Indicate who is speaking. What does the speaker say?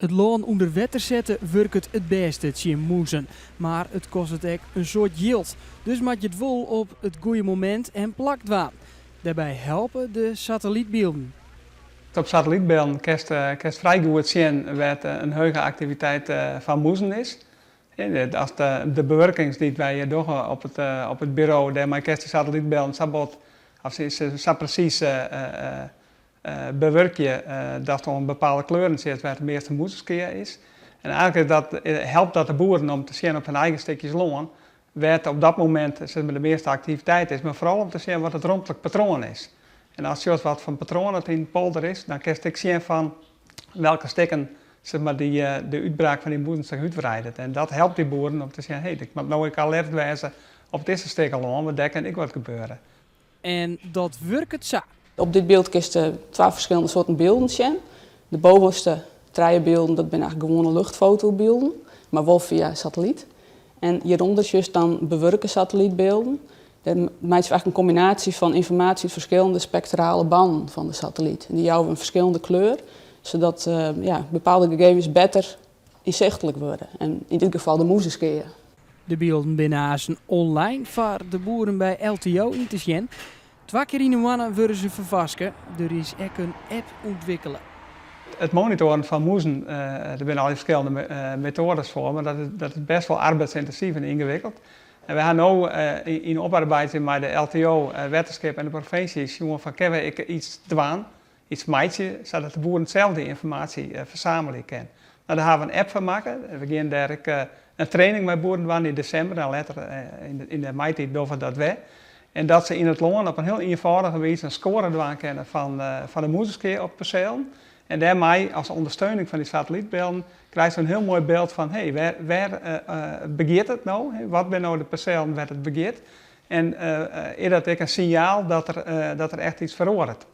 Speaker 1: It lân ûnder wetter sette wurket it bêste tsjin mûzen, mar it kostet ek in soad jild. Dus moat je it wol op it goede momint en plak dwaan. Dêrby helpe de satellytbylden.
Speaker 2: Op satellytbylden kinst frij goed sjen wêr't in hege aktiviteit fan mûzen is. As de bewurkings dy't wy hjir dogge op it buro, dêrmei kinst de satellytbylden sa bot, of sa presys bewurkje datst oan bepaalde kleuren sjochst wêr't de measte mûzeskea is. En eigentlik is dat, helpt dat de boeren om te sjen op hun eigen stikjes lân wêr't op dat momint sis mar, de measte aktiviteit is, mar foaral om te sjen wat it romtlik patroan is. En ast sjochst wat foar patroan it yn de polder is, dan kinst ek sjen fan welke stikken sis mar, dy, de útbraak fan dy mûzen sich útwreidet. En dat helpt dy boeren om te sjen, hé, ik moat no ek alert wêze op dizze stikken lân, want dêr kin ek wat gebeure.
Speaker 1: En dat wurket sa.
Speaker 3: Op dit byld kinst twa ferskillende soarten bylden sjen. De bovenste trije bylden, dat binne eigentlik gewoane luchtfotobylden, mar wol fia satellyt. En hjirûnder sjochst dan bewurke satellytbylden. Dêr meitsje we eigentlik in kombinaasje fan ynformaasje út ferskillende spektrale bannen fan de satellyt. En dy jouwe in ferskillende kleur, sadat ja, bepaalde gegevens better ynsichtlik wurde. En yn dit gefal de mûzeskea.
Speaker 1: De bylden binne aansen online foar de boeren by LTO yn te sjen. Twa kear yn 'e moanne wurde se ferfarske. Der is ek in app ûntwikkele.
Speaker 2: It monitoaren fan mûzen, der binne allegear ferskillende metoades foar, mar dat is bêst wol arbeidsyntinsyf en yngewikkeld. En wy ha no yn oparbeidzjen mei de LTO, Wetterskip en de provinsje sjoen fan kinne wy ek iets dwaan, iets meitsje, sadat de boeren sels dy ynformaasje fersamelje kinne. No, dêr ha we in app foar makke. We gean dêr ek in training mei boeren dwaan yn desimber en letter yn de maitiid dogge we dat wer. En dat se yn it lân op in hiel ienfâldige wize in skoare dwaan kinne fan de mûzeskea op perselen. En dêrmei, as ûndersteuning fan dy satellytbylden, krijst in hiel moai byld fan hé, wêr begjint it no? Wat binne no de perselen wêr't it begjint? En is dat ek in sinjaal dat der echt iets feroaret?